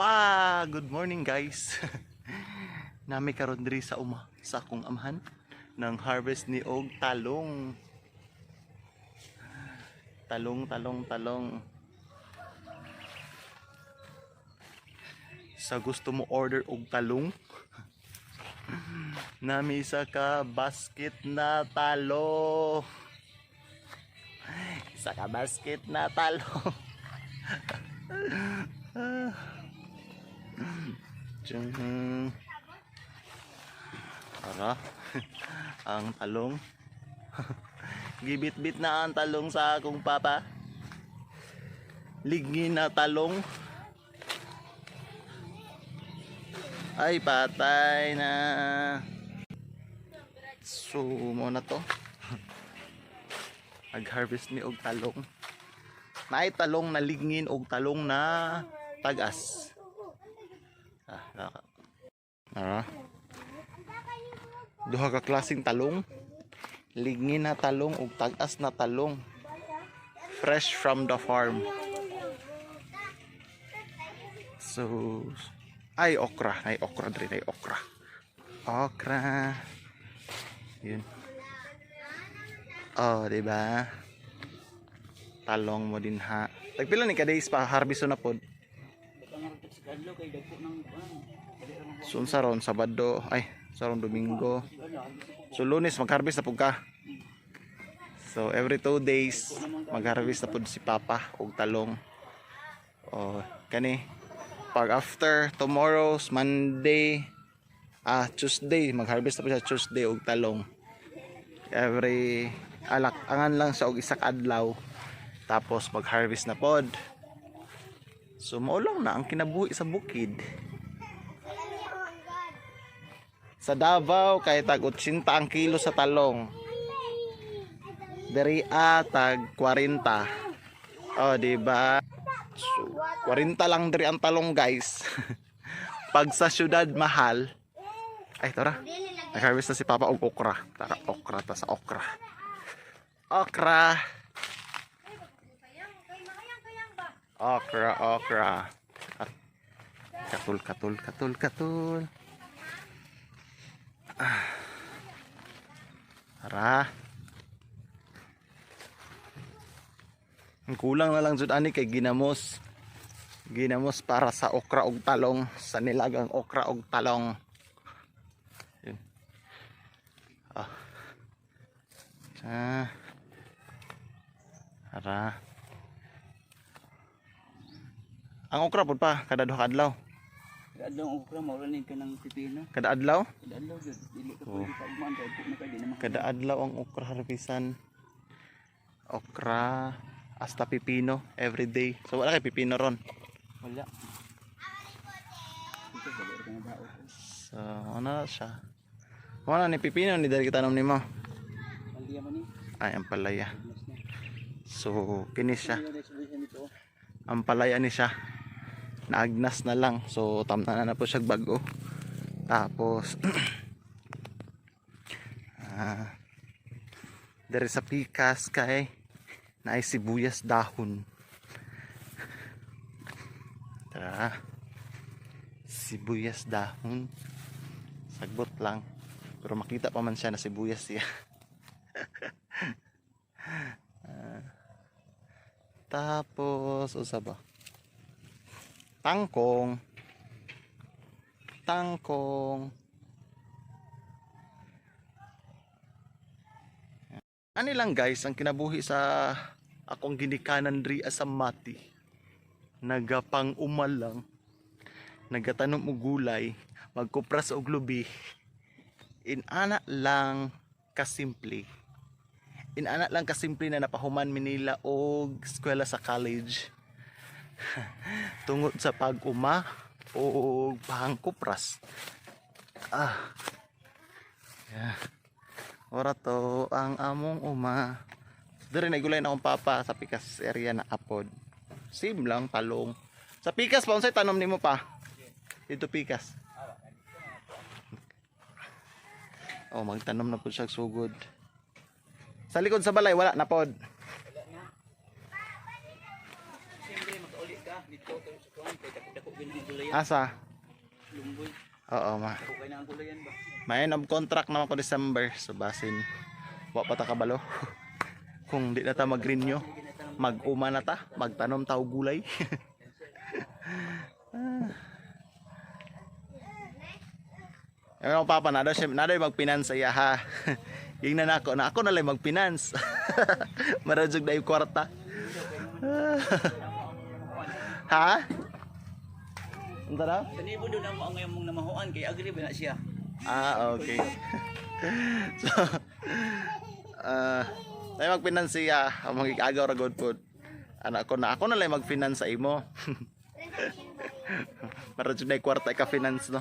Wow, good morning, guys. Nami karon diri sa uma sa akong amahan ng harvest ni og talong. Talong, talong, talong. Sa gusto mo order og talong, nami isa ka basket na talo. Isa ka basket na talo. Tiyang. Tara. Ang talong. Gibit-bit na ang talong sa akong papa. Ligni na talong. Ay, patay na. So, mo na to. Nag-harvest mi og talong. Naay talong na ligngin og talong na tagas. Ah, naka. Ah. Duha ka klaseng talong. Ligngin na talong ug tagas na talong. Fresh from the farm. So, ay okra, ay okra diri, ay okra. Okra. Yun. Oh, di ba? Talong mo din ha. Tagpila ni ka days pa harvest na pod? So unsa ron Sabado, ay sa ron Domingo. So Lunes mag-harvest na pud ka. So every 2 days mag-harvest na pud si Papa og talong. Oh, kani pag after tomorrow's Monday, ah, Tuesday, mag-harvest na pud siya Tuesday og talong. Every alak angan lang siya og isa ka adlaw. Tapos mag-harvest na pod. So mao lang na ang kinabuhi sa bukid. Sa Davao kay tag 80 ang kilo sa talong. Diri a tag 40. Oh, di ba? So 40 lang diri ang talong, guys. Pag sa syudad, mahal. Ay, tara. Nag-harvest na si Papa og okra. Tara, okra ta sa okra. Okra. Okra, okra. Ah, katul, katul, katul, katul. Ah. Tara. Ang kulang na lang jud ani kay ginamos. Ginamos para sa okra og talong, sa nilagang okra og talong. Yun. Ah. Ah. Tara. Ang okra pud pa kada duha ka adlaw. Kada adlaw ang okra, mao ni ka ng pipino. Kada adlaw? Kada adlaw jud, dili ka pwede paugmaan kay dagko na kay di na Kada adlaw ang okra harvestan. Okra hasta pipino every day. So wala kay pipino ron? Wala. Dito dali ra ka na daot. So ano na siya? Wala ni pipino ni diri tanom nimo. Palya man ni. Ay, ang palaya. Mas na. So kini siya. Ano na sabihin nito? Ang palaya ni siya. Naagnas na lang. So tamna na na po siya bago. Tapos ah, diri sa pikas kay naay sibuyas dahon. Tara. Sibuyas dahon. Sagbot lang. Pero makita pa man siya na sibuyas siya. Ah. Tapos, usa ba? Tangkong. Tangkong. Ani lang, guys, ang kinabuhi sa akong ginikanan diri sa Mati. Nagapang-umal lang. Nagatanom og gulay, magkupras og lubi. Inana lang kasimple. Inana lang kasimple na napahuman mi nila og eskwela sa college. Tungod sa pag-uma o pangkupras. Ah. Yeah. Ora to ang among uma. Diri na gulay na akong papa sa pikas area na apod. Same lang talong. Sa pikas pa, unsay tanom nimo pa? Dito pikas. Oh, magtanom na pud siya og sugod. Sa likod sa balay wala na pod. Wala na. Siyempre, makauli ka dito kay sa kuan kay dako dako. Okay na ang gulayan. Asa? Lumboy. Oo, ma. Okay na ang gulayan ba? May end of contract naman ko December. So basin wa pa ta kabalo. Kung di na ta mag-renew, mag-uma na ta, magtanom ta og gulay. Ah. Ewan ko papa, nado siya, nado magpinance sa iya ha. Ingnan nako na ako na lang magpinance. Marajog na yung kwarta. Ha? Unsa daw? Kanibo doon ang mga mong namahuan kay agree ba na siya? Ah, okay. So, tayo magfinance siya. Ang magigagaw ra good food. Ano ako na lang magfinance sa imo. Para jud na kwarta ka finance, no.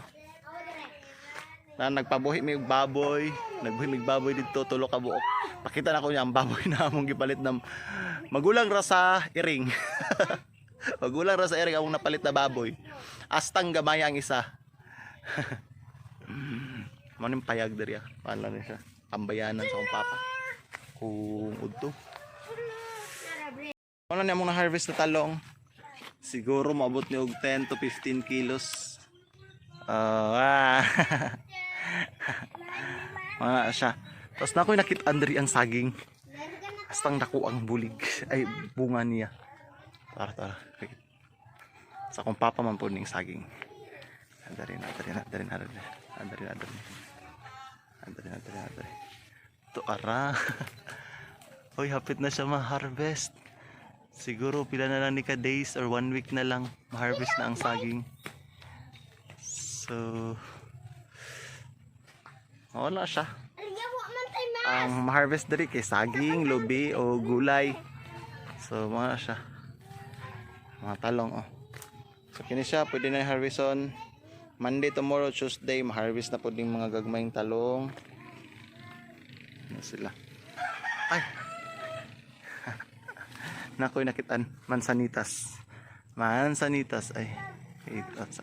Na nagpabuhi mi og baboy, nagbuhi mi og baboy didto tulo ka buok. Pakita na ko niya ang baboy na among gipalit na magulang ra sa iring. Magulang ra sa iring among napalit na baboy. Astang gamay ang isa. Mao ning payag diri ah. Paano ni siya? Ambayanan sa akong papa. Kung udto. Ano niya mong na-harvest na talong? Siguro maabot ni og 10 to 15 kilos. Ah. Mga siya. Tapos na ako'y nakita diri ang saging. Astang dako ang bulig. Ay, bunga niya. Tara, tara. Wait. Sa akong papa man po ning saging. Andari na, andari na, andari na, andari na, andari na, andari na. Andari na, andari na, andari. To ara. Hoy, hapit na siya ma-harvest. Siguro pila na lang ni ka days or one week na lang ma-harvest na ang saging. So, wala siya. Ang ma-harvest diri kay saging, lubi o gulay. So, mga siya. Mga talong oh. So kini siya pwede na i-harvest on Monday, tomorrow, Tuesday, ma-harvest na po din mga gagmayng talong. Ano sila? Ay. Nakoy nakitaan mansanitas. Mansanitas ay.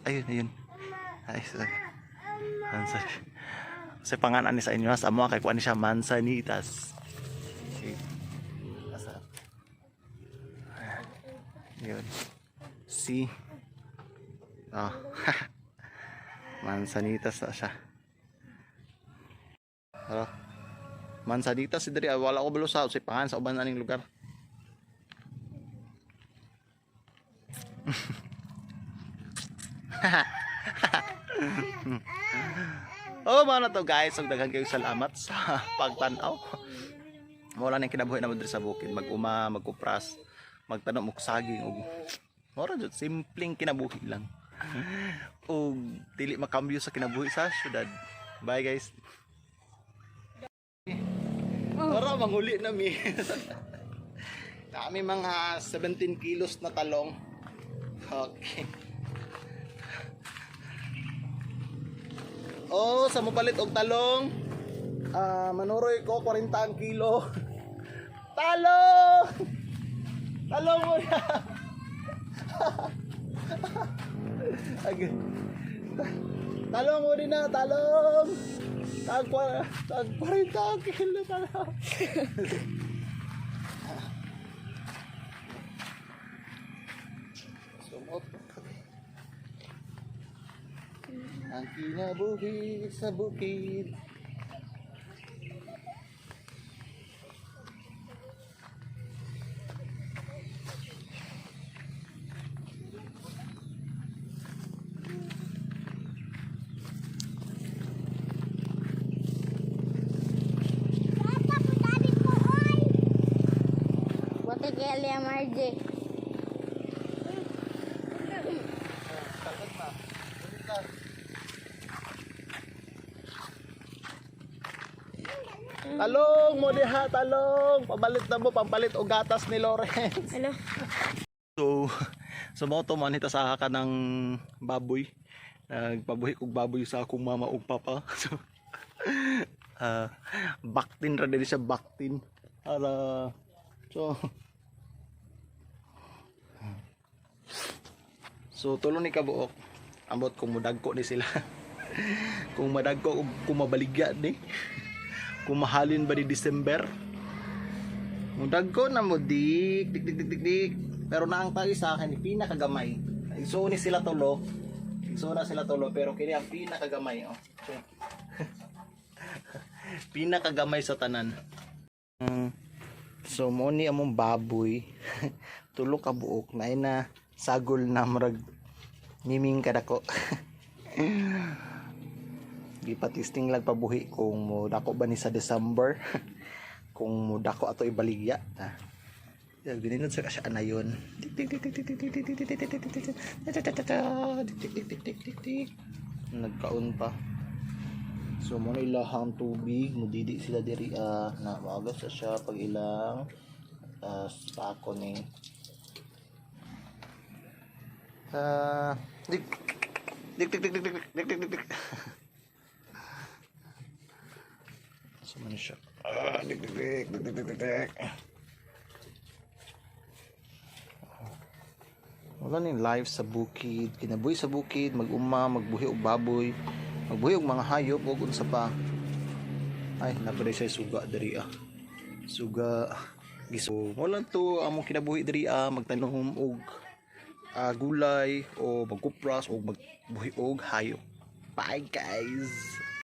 Ayun, ayun. Ay, sorry. Mansan. Sa pangalan ni sa inyo sa amo kay kuan ni siya mansanitas. Okay. Asa? Yun. See. Oh. Mansanitas na siya. Tara. Mansanitas si diri, ah, wala ko balo sa pangan sa uban aning lugar. Oh, mga na to guys, ug daghan kayo salamat sa pagtan-aw. Wala nang kinabuhi na mo diri sa bukid, mag-uma, magkupras, magtanom og saging ug mora jud simpleng kinabuhi lang. Ug dili makambyo sa kinabuhi sa syudad. Bye guys. Tara, manghuli na mi. Kami mga 17 kilos na talong. Okay. Oh, sa mopalit og talong. Ah, manuroy ko 40 ang kilo. Talong! Talong mo na. Ag- Talong mo din na, talong. Tag 40 ang kilo talong. Sumot. Ang kinabuhi sa bukid. Buti kay Lia Marge. Talong mo diha, talong. Pabalit na mo, pampalit og gatas ni Lawrence. Ano? So, so mo to man hita sa ka ng baboy. Nagpabuhi kog baboy sa akong mama ug papa. So, ah, baktin ra dili siya baktin. Ara so So tulo ni kabuok. Ambot kung mudagko ni sila. Kung madagko ug kung mabaligya ni. Kung mahalin ba ni December. Mudagko na mo dik dik dik dik dik dik. Pero naang tayo sa akin pinakagamay. Igsuon ni sila tulo. Igsuon na sila tulo pero kini ang pinakagamay oh. Check. Pinakagamay sa tanan. So mo ni among baboy. Tulo ka buok na na sagol na murag miming kadako. Gipatisting lang pabuhi kung mo dako ba ni sa December. Kung mo dako ato ibaligya. Ta. Ya, gininod sa kasya na yun. Tik tik tik tik tik tik tik tik tik tik tik tik tik tik tik tik tik tik tik tik. Nagkaon pa. So mo na ilahang tubig, mudidi sila diri ah, na maagas sa siya pag ilang pako ni. Ah, dik dik dik dik dik dik dik dik dik. So man siya. Ah, dik dik dik dik dik dik dik. Wala ning life sa bukid, kinabuhi sa bukid, mag-uma, magbuhi og baboy, magbuhi og mga hayop ug unsa pa. Ay, napaday siya suga diri ah. Suga giso. Wala to among kinabuhi diri ah, magtanom og gulay o magkupras o magbuhi og hayop. Bye guys.